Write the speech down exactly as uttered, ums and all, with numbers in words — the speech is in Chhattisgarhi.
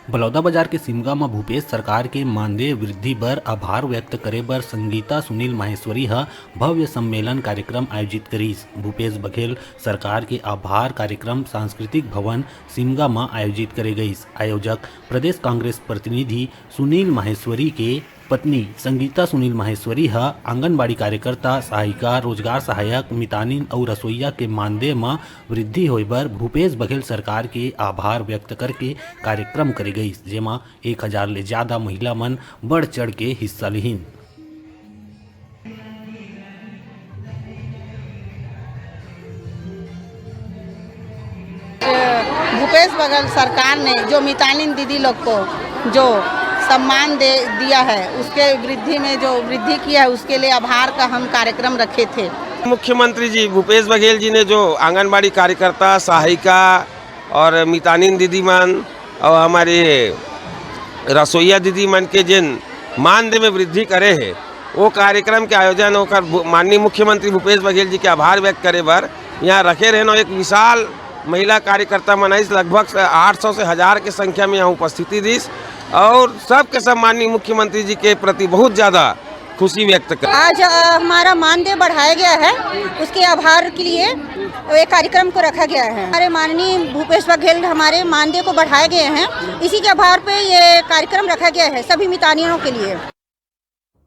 बलौदाबाजार के सिमगा म भूपेश सरकार के मानदेय वृद्धि बर आभार व्यक्त करे बर संगीता सुनील माहेश्वरी ह भव्य सम्मेलन कार्यक्रम आयोजित करिस। भूपेश बघेल सरकार के आभार कार्यक्रम सांस्कृतिक भवन सिमगा म आयोजित करे गइस। आयोजक प्रदेश कांग्रेस प्रतिनिधि सुनील माहेश्वरी के पत्नी संगीता सुनील माहेश्वरी ह आंगनबाड़ी कार्यकर्ता, सहायिका, रोजगार सहायक, मितानिन अउ रसोइया के मानदेय म वृद्धि होय बर भूपेश बघेल सरकार के आभार व्यक्त करके कार्यक्रम करे गइस, जेमा एक हजार ले ज्यादा महिला मन बढ़ चढ़ के हिस्सा लिहिन। भूपेश बघेल सरकार ने जो मितानिन दीदी लोग को जो सम्मान दे दिया है, उसके वृद्धि में जो वृद्धि किया है, उसके लिए आभार का हम कार्यक्रम रखे थे। मुख्यमंत्री जी भूपेश बघेल जी ने जो आंगनबाड़ी कार्यकर्ता, सहायिका और मितानिन दीदी मन और हमारे रसोइया दीदी मन के जिन मानदेय में वृद्धि करे हे, वो कार्यक्रम के आयोजन ओकर भू- माननीय मुख्यमंत्री भूपेश बघेल जी के आभार व्यक्त करे बर यहाँ रखे रहेन। एक विशाल महिला कार्यकर्ता मन आइस, लगभग आठ सौ से हजार के संख्या में यहाँ उपस्थिति दिस और सबके सब माननीय मुख्यमंत्री जी के प्रति बहुत ज़्यादा खुशी व्यक्त कर आज अ, हमारा मानदेय बढ़ाया गया है, उसके आभार के लिए ये कार्यक्रम को रखा गया है। हमारे माननीय भूपेश बघेल हमारे मानदेय को बढ़ाए गए हैं, इसी के आभार पे ये कार्यक्रम रखा गया है सभी मितानियों के लिए।